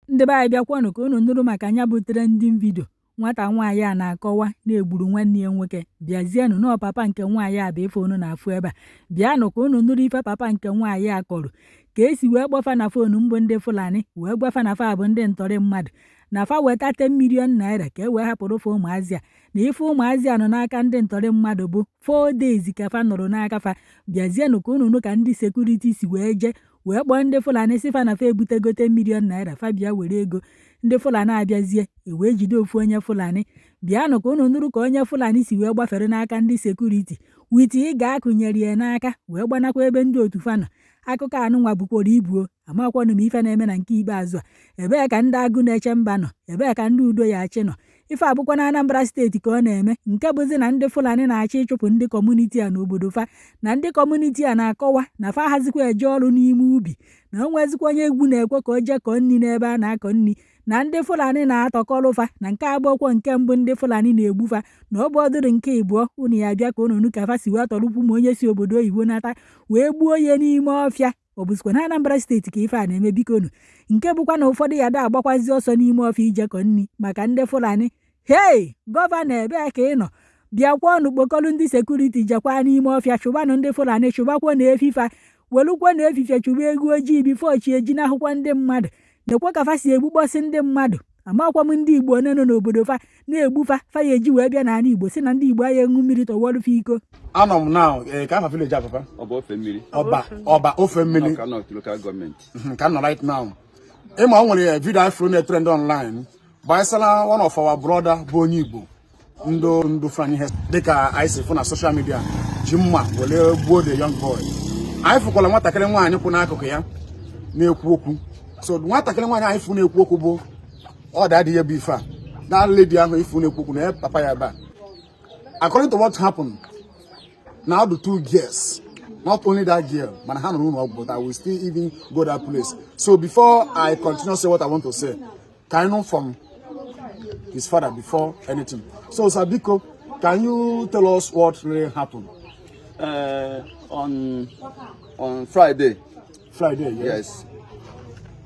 Ndị be anyị, bịakwanụ ka unu nụrụ maka ya bụ trending video. Nwata nwaanyị a na-akọwa na-egburu nwanne ya nwoke. Bịazienụ nọọ, papa nke nwaanyị a bụ ife unu na-afụ ebe a. Bịanụ ka unu nụrụ ife papa nke nwaanyị a kọrọ, ka esi wee kpọfa na phone mbụ ndị Fulani wee gwafa na fa bụ ndị ntọrị mmadụ, na fa weta 10 million naira ka e wee hapụrụ fa ụmụazị a, na ife ụmụazị a nọ n'aka ndị ntọrị mmadụ bụ 4 days ka fa nọrọ n'aka fa. Bịazienụ ka unu nụ ka ndị security si wee jee wee kpọọ ndị Fulani, si fa na fa ebutego 10 million naira, fa bịa were ego. Ndị Fulani abịazie, e wee jide ofu onye Fulani. Bịanụ ka unu nụrụ ka onye Fulani si wee gbafere n'aka ndị security with ịga akụnyere ya n'aka wee gbanakwa ebe ndị otu fa nọ. Akụkọ anụnwa bukwara ibuo. Amakwanụ m ife na-eme na nke ikpeazụ a. Ebee ka ndị agụ na-eche mba nọ? Ebee ka ndị udo ya achị nọ? Ife abụkwa na Anambra Steeti ka ọ na-eme, nke bụzi na ndị Fulani na-achọ ịchụpụ ndị community a n'obodo fa, na ndị community a na-akọwa na fa hazikwa eje ọrụ n'ime ubi, na o nwezikwa onye egwu na-ekwe ka o jee kọọ nri n'ebe a na-akọ nri, na ndị Fulani na-atọkọrọ fa, na nke abụọkwọ nke mbụ ndị Fulani na-egbu fa, na ọ bụ ọdụrụ nke ịbụọ. Unu ya bịa ka unu nụ ka fa si wee tọrụkwu ma onye si obodo oyibo nata wee gbuo ya n'ime ọfịa. Ọ bụzikwa na Anambra Steeti ka ife a na-eme. Bikonu, nke bụkwa na ụfọdụ ya da agbakwazi ọsọ n'ime ọfịa ijekọ nri maka ndị Fulani. Hei, governor, ebee ka ị nọ? Bịakwa ọnụ, kpokọrọ ndị security, jekwa n'ime ọfịa chụbanụ ndị Fulani, chụbakwa na efifa, welukwa na efifie chụba ego ojii before chi eji n'akwụkwọ. Ndị mmadụ nekwa ka fa si egbukpọsị ndị mmadụ. Amakwa m ndị Igbo one nọ n'obodo fa na-egbu fa, fa ya eji wee bịa n'ala Igbo si na ndị Igbo anya eṅụ mmiri tọwọrọ fa iko. Anọ m now ka afa village a, papa? Ọba Ofe Mmiri. Ọba Ofe Mmiri. Ọka North Local Government. Ka m nọ right now. Ịma o nwere video anyị fụrụ na-trend online gbasara one of our brother bụ onye Igbo, ndụ Fulani ihe dịka anyị si fụ na social media, ji mma were gbuo the young boy. Anyị fụkwara nwatakịrị nwaanyị kwụ n'akụkụ ya na-ekwu okwu. So nwatakịrị nwaanyị anyị fụ na-ekwu okwu bụ ọ da adịghị ebe ife a that lady ahụ ifu na-ekwu okwu na ya papa ya ebe a. According to what happened now, the two girls, not only that girl, mana ha nọ n'ụlọ ọgwụ, but I will still even go that place. So before I continue say what I want to say, can I know from his father before anything? So sir, biko, can you tell us what really happened? On Friday. Friday, yes.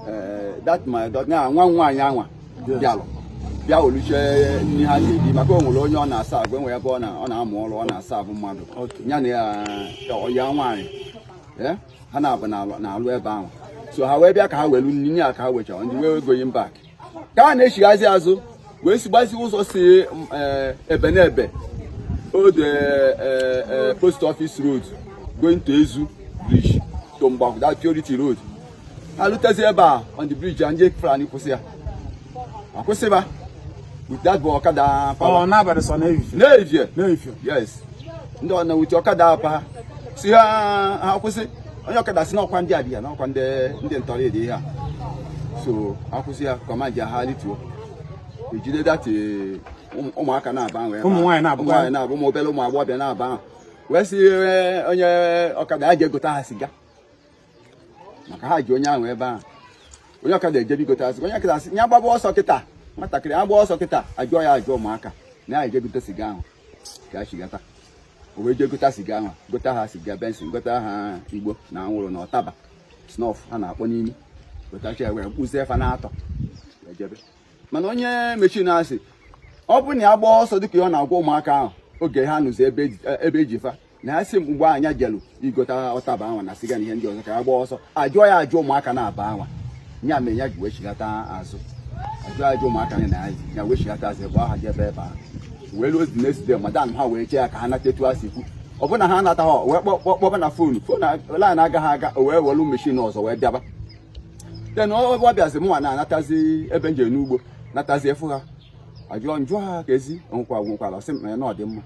Yes, that my daughter na nwa m nwaanyị anwa bịalụ bịa oluche nri ha na-eri, maka o nwere onye ọ na-asa agwa enwe ebe ọ na-amụ ọrụ, ọ na-asa abụ mmadụ. Ya na ya ọya nwaanyị, ha na-abụ na-alụ ebe ahụ. So ha wee bịa ka ha welu nri ya, ka ha wechara ndị wee going back, ka ha na-echighazi azụ wee si gbazi ụzọ si ebe na ebe old post office road going to Ezu Bridge to Mgbakwu, that Purity Road. Ha lutezi ebe a on the bridge, ndị Fulani kwụsị ya, akwụsịba with that bụ ọkada Ọ n'abalị sọ n'ehihie? N'ehihie. N'ehihie. Yes, ndị ọ na with ọkada apa ha si ha ha kwụsị. Onye ọkada si n'ọkwa ndị adịya n'ọkwa ndị ntọrọ dị ihe a. So akwụsị ya, command ya, ha lituo, ejide that ụmụaka na-aba ahụ ebe Ụmụ ahụ. nwaanyị na-abụkwa? Ụmụ nwaanyị na-abụ, ụmụ obere ụmụ agbọghọbịa na-aba ahụ, wee sị onye ọkada ya ga-egote ha siga, maka ha ji onye ahụ ebe ahụ. Onye ọkada ejebe igote ha siga. Onye ọkada sị ya gbaba ọsọ kịta, nwatakịrị ya gba ọsọ kịta, ajụọ ya ajụọ ụmụaka na ya eje gote siga ahụ ka ya chigata. O wee jee gota siga ahụ, gota ha siga Benson, gota ha igbo na anwụrụ na ọtaba snuff ha na-akpọ n'imi, gotacha ya wee kpụzie fa na-atọ wee jebe. Mana onye machine asị ọ bụ na ya gbaa ọsọ dịka ọ na-agwa ụmụaka ahụ oge ha nụzi ebe eji fa na ya sị mgbe anya jelu igota ọtaba ahụ na siga na ihe ndị ọzọ, ka ya gbaa ọsọ, ajụọ ya ajụ ụmụaka na-aba anwa ya mere ya ji wee chigata azụ. Ajụọ ajụ ụmụaka na ya ya wee chigata azụ ebe ahụ jebe ebe ahụ wee luo. The next day, madam ha wee chee ya ka ha nata etu ha si kwu. Ọ bụ na ha anataghị, wee kpọba na phone line agaghị aga. O wee welu machine ọzọ wee bịaba. Then ọ bịazi, mụnwa na-anatazi ebe nje n'ugbo, natazi efu ha, ajụọ njụọ ha ka ezi nkwa nwekwara. Ọsị m na ọ dị mma,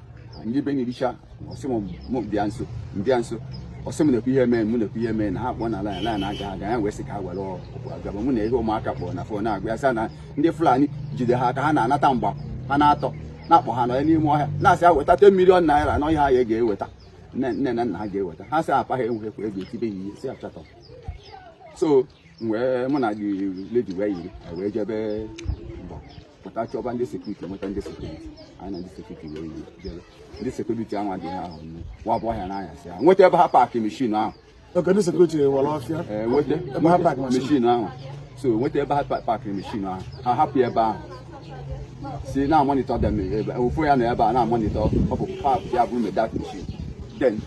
ndị be nyiricha. Ọsị m mụ bịa nso, mbịa nso, ọsị m na-ekwu ihe mee, mụ na-ekwu ihe mee na ha kpọọ na line, line agaghị aga. Ya wee sị ka ha were ọkụ abịa mụ na ihe ụmụaka kpọrọ na phone na-agwa ya sị na ndị Fulani jide ha ka ha na-anata mgba, ha na-atọ na-akpọ ha nọ n'ime ọhịa, na-asị ha weta 10 million naira na ọhịa ha ya ga-eweta, nne nne na nna ha ga-eweta. Ha sị apa ha enweghị ego, etibe ya ihe si achatọ. So wee mụ na the lady wee yiri anyị wee jebe mgba pụta chọba ndị security, nweta ndị security. Anyị na ndị security wee yiri jebe. Ndị security ahụ adịghị ahụ wabụ ọhịa n'anyasị ha nweta ebe ha park machine ahụ. Oke, ndị security were ọfịa Ee, nweta ebe ha park machine. Machine ahụ. So nweta ebe ha pakịrị machine ahụ, ha hapụ ya ebe ahụ, si na monitor them. Ebe ofu ya na ebe a na monitor ọ bụ park ya bụ that machine. Then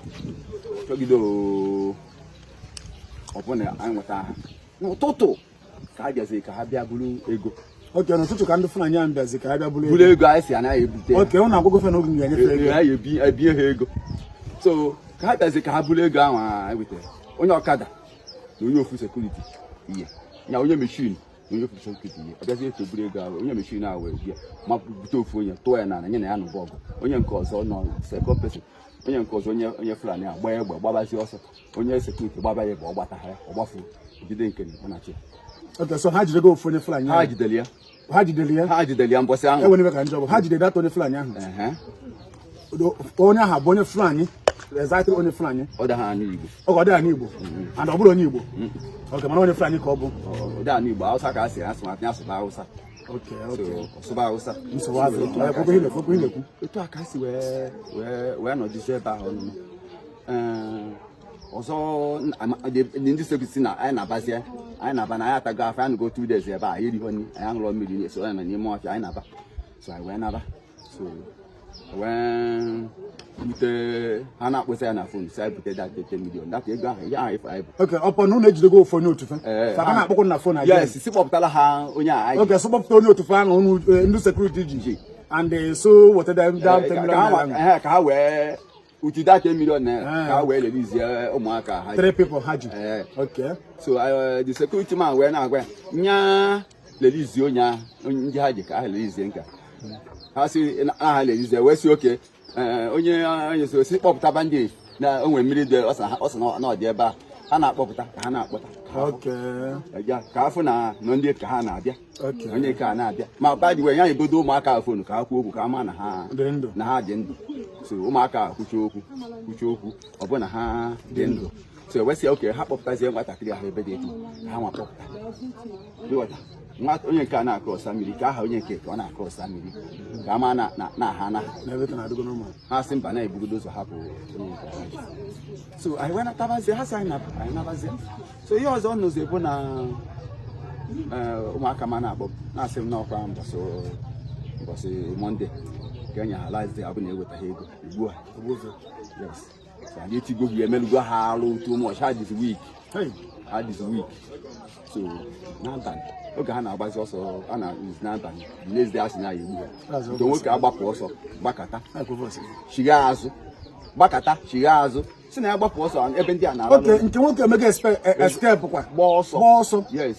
chọgide oo, ọ bụ na anyị nweta ha n'ụtụtụ ka ha bịazi ka ha bịa buru ego. Okay, n'ụtụtụ ka ndị Fulani ahụ bịazi ka ha bịa buru buru ego. Ego anyị si anaghị ebute ya. Okay, ụnụ agwago fe na oge ga-enyefe ego. Anyị ebie ha ego. So ka ha bịazi ka ha buru ego ahụ anyị wetara, onye ọkada na onye ofu security ihe ya, onye machine na onye ofu security ihe, ọ bịazi eto buru ego ahụ. Onye machine ahụ wee bịa ma bute ofu onye, tụọ ya n'ala, nye na ya nụba ọgụ. Onye nke ọzọ nọ second person, onye nke ọzọ, onye Fulani a gbaa egbe, gbabazi ọsọ. Onye security gbaba ya egbe, ọ gbata ha ya, ọ gbafuo, jide nke na-akpọnachi. Okay, so ha jidego ofu onye Fulani Ha ahụ? jidere ya. Ha jidere ya? Ha jidere ya mbọsị ahụ. Enwere ibe ka njọ bụ ha jidere that onye Fulani ahụ. Ehe. Onye ahụ bụ onye Fulani, exactly onye Fulani? Ọ daha anya Igbo. Ọ ga ọ dị ya n'Igbo and ọ bụrụ onye Igbo. Okay, mana onye Fulani ka ọ bụ. Ọ daha n'Igbo, Hausa ka a sị asụ, ya sụba Hausa. Okay. So ọsụba Hausa. Nsogbu azụ. Kwukwu ihe na-ekwu, kwukwu ihe na-ekwu. Otu a ka si wee nọdụzie ebe ahụ ọnụnụ. Ee, ọzọ ndị security na anyị na-abazie, anyị na-aba na anyị atago afọ, anyị nọgo 2 days ebe a, anyị erighọ nri, anyị aṅụrọ mmiri, so anyị nọ n'ime ọfịa. Anyị na-aba, so anyị wee naba, so wee bute ha na-akpụsa ya na phone, si anyị bute that 10 million, that ego ahụ, ihe ahụ ife anyị bụ. Okay, ọpọ na unu ejidego ofu onye otufe. Ee. Fa ka na-akpọkwa na phone again? Yes, si kpọpụtara ha onye a anyị. Okay, so kpọpụta onye otufe ahụ unu ndị security ji. Ji. And so weta them down 10 ka million ha naira. ka ha wee uti that 10 million naira, Eh. ka ha wee release ụmụaka ha ji. Three people ha ji. Ee. Okay. So the security man wee na-agwa ya nya release onye ahụ, onye ndị ha ji, ka ha release nka ha si na ha release, wee si okay, onye so si kpọpụtaba ndị na o nwere mmiri dị, ọ sị na ọ dị ebe a ha na-akpọpụta, ka ha na-akpọta ka ha ya, ka afụ na ndị ka ha na-abịa. Onye ka na-abịa ma by the way, ya egodo ụmụaka phone ka ha kwuo okwu, ka ha ma na ha Dị ndụ. na ha dị ndụ. So ụmụaka kwuchie okwu, kwuchie okwu, ọ bụ na ha dị ndụ. So ewesịa okay, ha kpọpụtazie nwatakịrị ahụ ebe dị etu ka ha nwa kpọpụta. Ịghọta? Nwa onye nke a na-akụ ọsa mmiri, ka aha onye nke ka ọ na-akụ ọsa mmiri, ka ama na ha na Na everything adịgo normal. Ha sị mba, na-ebugodo ụzọ hapụ onye nke ahụ. So anyị wee natabazie, ha sị anyị naba, anyị nabazie. So ihe ọzọ nụzi bụ na ụmụaka ma na-akpọ m, na-asị m n'ọkwa mbọsị Monday ka enye ha last day, abụ na eweta ha ego ugbu a. Ogbuofe. Yes, so anyị etigo ha, emelugo ha arụ too much, ha dịzi weak. Hey. Ha dịzi weak. So n'abalị, oge ha na-agbazi ọsọ, a na n'abalị the next day, a sị na ya egbu ha. That's Nke nwoke agbapụ ọsọ gbakata, Ha ekwe voice. chigha azụ, gbakata, chigha azụ, si na ya gbapụ ọsọ ebe ndị a na-ara. Okay, nke nwoke emego escape kwa. Gbaa ọsọ. Gbaa ọsọ. Yes,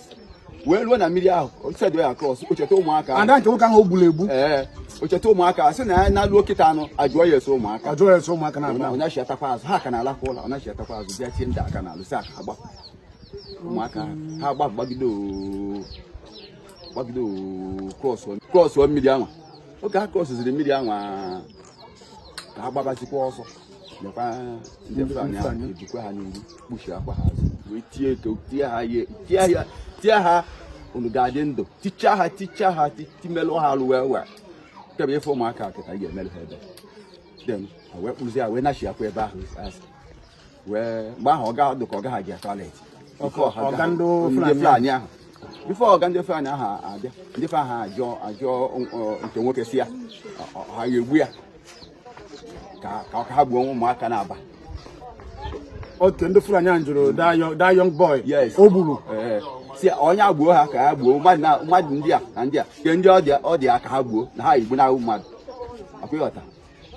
wee ruo na mmiri ahụ, o sedo ya cross, o cheta ụmụaka ahụ. Ada nke nwoke ahụ o gburu egbu. Ee, o cheta ụmụaka, sị na ya na-alụo kịta anụ, ajụọ ya ese ụmụaka. Ọ jụrụ ese ụmụaka na-abụ. Ọ na-achiatakwa azụ, ha ka na-alakwa ụlọ, ọ na-achiatakwa azụ, bịa tie ndị aka na-alụ, sị aka ha gbapụ ụmụaka ha gbapụ, gbagide oo, gbagide oo, cross mmiri anwa. Oge ha crossziri mmiri anwa, ka ha gbabazikwa ọsọ, lekwa ndị Fulani ahụ ejikwa ha n'ihu, kpuchie akwa ha azụ, wee tie eke, tie ha ihe, tie ha, tie ha, unu ga-adị ndụ, tichaa ha, tichaa ha, timelụ ha alụ wee wee kebe ife ụmụaka kịta ị ga-emelụ ha ebe. Then ha wee kpụzie ha, wee nachiakwa ebe ahụ asị. Wee mgbe ahụ ọ ga dụ ka ọ gaghị aga toilet. Ọga ndị ndị Fulani. Fulani ahụ, before ọga ndị Fulani ahụ abịa, ndị Fulani ahụ ajụọ nke nwoke, si ya ha ga-egbu ya ka ha gbuo ụmụaka na-aba. Okay, ndị Fulani ahụ jụrụ that young boy. Yes. O gburu. Ee, si onye agbuo ha, ka ha gbuo mmadụ na mmadụ, ndị a na ndị a, ke ndị ọ dị ya ka ha gbuo na ha igbu na mmadụ akwa. Ịghọta?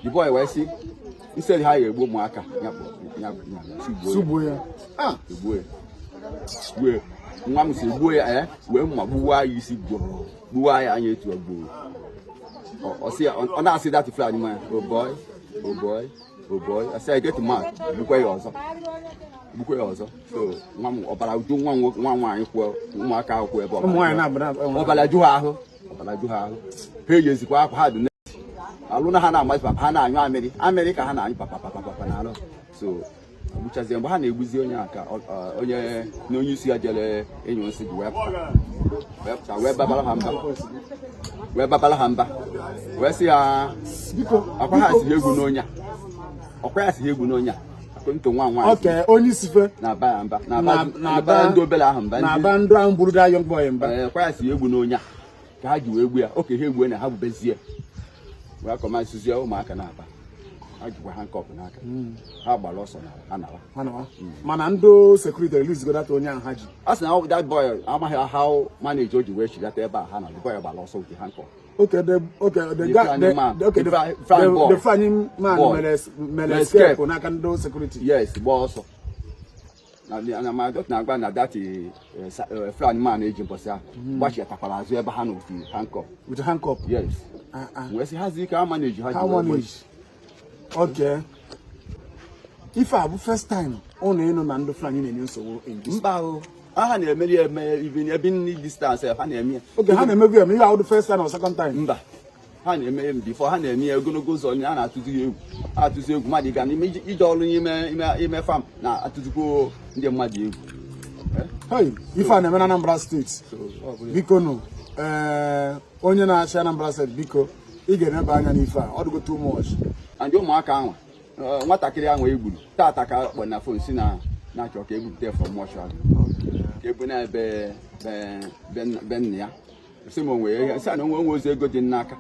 The boy wee sị instead ha ga-egbu ụmụaka ya ya ya si gbuo ya. Sugbuo ya. Ah, egbuo ya, gbuo ya. Nwa m si gbuo ya, ee, wee mma gbuwa ya isi, gbuo, gbuwa ya anya etu ọ gbuo. Ọ sị ya, ọ na-asị that Fulani man, "Oh boy, oh boy, oh boy." I say, "Get mad." Gbukwa ya ọzọ, gbukwa ya ọzọ. So nwa m, ọbara ju nwa m nwa nwaanyị kwuo, ụmụaka ahụ kwuo ebe Ụmụ nwaanyị ọbara na-abụ ọbara ju ha ahụ, ọbara ju ha ahụ. Ha eyezikwa akwa ha dị n'eti alụ na ha na-amazi papa, ha na-anyụ amịrị amịrị ka ha na-anyụ papa papa papa na alụ. So egbuchazie, mgbe ha na-egbuzi onye a ka onye na onye isi ya jere ịnyụ nsị ji wee pụta, wee pụta, wee babara ha mba, wee babara ha mba, wee sị ha Biko, akwa ha si ha egwu n'onye a, ọkwa ya si ha egwu n'onye a, According nwa nwaanyị. Okay, onye isi fe na-aba ya mba, na-aba ndị obere ahụ mba, na-aba ndị ahụ gburu that young boy mba. Ee, kwa ya si egbu n'onye a ka ha ji wee gbu ya. Oke ha egbue na ha gbubezie wee kọmasizie ụmụaka na-aba, ha jikwa handcuff n'aka, ha gbara ọsọ na ha nara. Ha nawa. Mana ndị security release go that onye ahụ ha ji. A sị na that boy amaghị how manage o ji wee chigata ebe a ha na the boy gbara ọsọ with handcuff. Okay, the The guy, Fulani the, man. the, okay, The Fulani boy. the Fulani man Boy. mere Mere escape escape. n'aka ndị security. Yes, gba ọsọ na ma dọkịta na-agba na that Fulani man eji mbọsị ahụ gbachitakwara azụ ebe ha nọ with handcuff. With handcuff. Yes. Ah, ah. Wee sị hazi ike ama na-eji ha ji How wee manage? Okay. Ife a bụ first time ụnụ ịnụ na ndị Fulani na-enye nsogbu in this. Mba o, ha na-emeri eme even ebe nni distance ha na-eme ya. Okay, ha na-emebu ya, ma ihe ahụ the first time or second time? Mba, ha na-eme ya before, ha na-eme ya ogologo ụzọ a na-atụzi ya egwu, atụzi egwu mmadụ ịga n'ime ije ọrụ n'ime ime ime farm na-atụzikwo ndị mmadụ egwu. Hey, ife a na-eme na Anambra Steeti. Biko nụ, ee, onye na-achị Anambra Steeti, biko, ị ga-eneba anya n'ife a, ọ dịgo too much. And ụmụaka ahụ, nwatakịrị ahụ e gburu tata ka kpọ na phone si na na-achọ ka ebupụta from mortuary, ka ebu na ebe be nna ya, sị m onwe ya, sị na onwe ozi ego dị n'aka,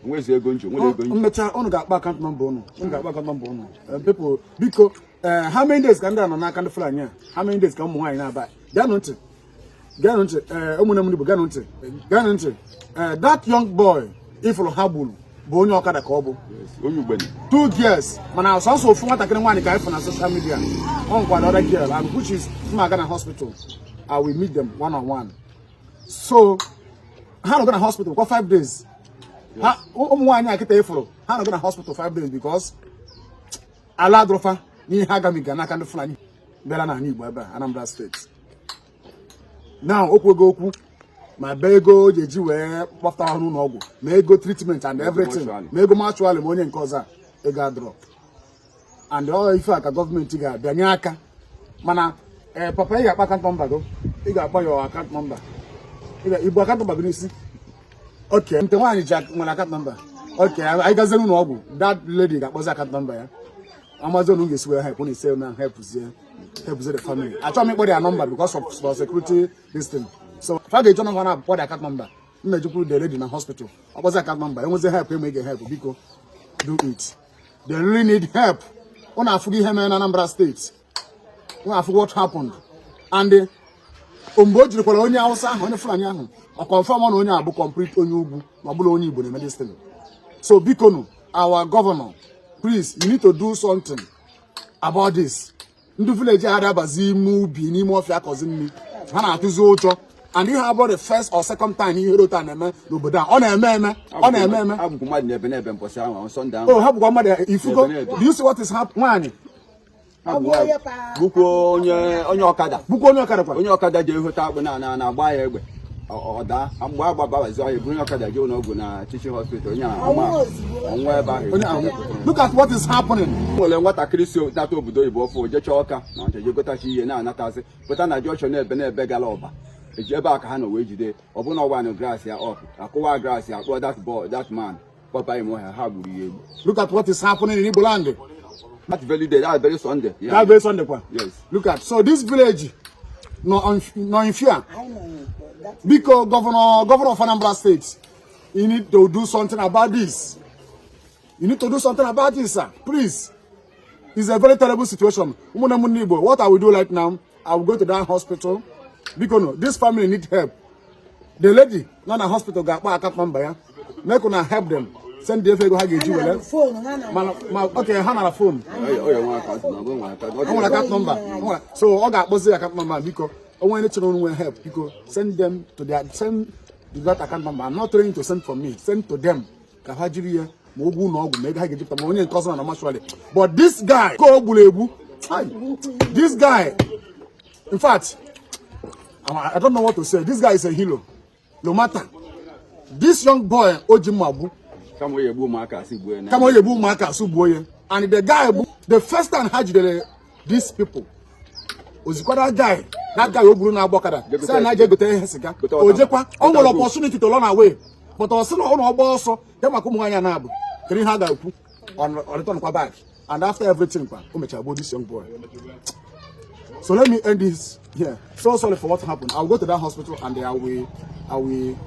onwezi ego nji, onwere ego nji. Mmecha, unu ga-akpọ account number unu, unu ga-akpọ account number unu. People, biko, how many days ka ndị a nọ n'aka ndị Fulani a? How many days ka ụmụ nwaanyị na-aba? Geenụ ntị, geenụ ntị, ụmụnne m ndị Igbo, geenụ ntị, geenụ ntị. That young boy ifụrụ ha gburu bụ onye ọkada ka ọ bụ. Onye Ugbene. Two girls, mana sọsọ ofu nwatakịrị nwaanyị ka anyị fụ na social media. Ọ nkwa the other girl, and which is mma aga na hospital, I will meet them one on one. So ha nọgo na hospital kwa 5 days. Ha ụmụ nwaanyị a kịta ịfụrụ ha nọgo na hospital 5 days because ala adụrọfa n'ihe agamiga n'aka ndị Fulani bịara n'ala Igbo ebe a, Anambra Steeti. Now okwu ego okwu ma bee ego o ji eji wee kpọpụta ha n'ụlọ ọgwụ, ma ego treatment and everything, mortuary. Ma ego mortuary, ma onye nke ọzọ a, ego adọrọ. And ọ ife a ka gọọmenti ga-abịa nye aka. Mana ee, papa, ị ga-akpa account number gị, ị ga-akpọ ya account number. Ibu account number gị n'isi. Okay, nke nwaanyị ji nwere account number. Okay, anyị gazie n'ụlọ ọgwụ, that lady ga-akpọzi account number ya. Amazon ga-esi wee help unu ise na helpzie helpzie the family. Achọghị m ịkpọ their number because of for security this thing. So fa ga-eji number na akpọ the account number. M na-ejekwuru the lady na hospital, ọ kpọzi account number, enwezi help eme ị ga-help, biko do it. They really need help. Unu afụgo ihe mere na Anambra Steeti, unu afụgo what happened. And mgbe o jirikwara onye Hausa ahụ, onye Fulani ahụ, ọ confirm na onye a bụ complete onye ugwu, ma ọ bụrụ onye Igbo na-eme this thing. So biko nụ, our governor, please, you need to do something about this. Ndị village a adabazi ime ubi, n'ime ọfịa akọzi nri, ha na-atụzi ụjọ. And ihe abụọ, the first or second time ihe rota na-eme n'obodo a, ọ na-eme eme, ọ na-eme eme. Abụkwu mmadụ n'ebe n'ebe mbọsị ahụ on Sunday ahụ. Oh, ha bụkwa mmadụ, ifugo. N'ebe n'ebe. Do you see what is happening? Nwaanyị Ha bụ bụkwa onye ọkada. Bụkwa onye ọkada kwa. Onye ọkada ji ehota akpụ na na-agba ya egbe, ọ daa. Mgbe a gbabazi ọhịa, eburu onye ọkada jee ụlọ ọgwụ na teaching hospital, onye ahụ ọnwụ ebe ahụ. Onye ahụ, look at what is happening. Nwere nwatakịrị si nata obodo oyibo ọfụ jechaa ọka na ọncha je gotachi ihe na-anatazi pụta na junction ebe n'ebe gara ọba eji ebe a ka ha nọ wee jide. Ọ bụ na ọgbanụ glass ya ọkụ akụwa glass ya, kpụọ that boy, that man, kpọba ime ọhịa, ha gburu ya egbu. Look at what is happening in Igbo land. That very day, that very Sunday, yeah. That very Sunday kwa. Yes. Look at, so this village nọ in fear. Biko, governor of Anambra State, you need to do something about this. You need to do something about this, sir, please. It's a very terrible situation. Ụmụnne m ndị Igbo, what I will do right now, I will go to that hospital. Biko no, this family need help. The lady nọ na hospital ga-akpọ account number ya, make una help them, send the ego ha ga-eji were. Mana ma okay, ha nara phone. Oya nwe account number, nwe account. O nwere account number. So ọ ga-akpọzi account number. Biko, onwe ndị chọrọ onwe help, biko send them to their, send to that account number. I'm not trying to send from me, send to them ka ha jiri ya ma ụgwọ ụlọ ọgwụ, ma ego ha ga-ejipụta, ma onye nke ọzọ na mortuary. But this guy ka o gburu egbu. Ai, this guy, in fact, I don't know what to say. This guy is a hero. No matter this young boy o ji mma gbu. Kama o ya egbu ụmụaka asị gbuo ya na Kama o egbu ụmụaka asụ gbuo ya. And the guy bụ the first time ha jidere these people, ozikwa that guy, that guy o gburu na-agba ọkada, sị na eje gote ihe siga. Gote o jekwa, o nwere gote opportunity to run away, but ọ sị na ọ na ọgba ọsọ ya maka ụmụ nwaanyị na-abụ, kedu ihe a ga-ekwu? Ọ return kwa back. And after everything kwa, o mechara gbuo this young boy. So let me end this here. So sorry for what happened. I'll go to that hospital and I will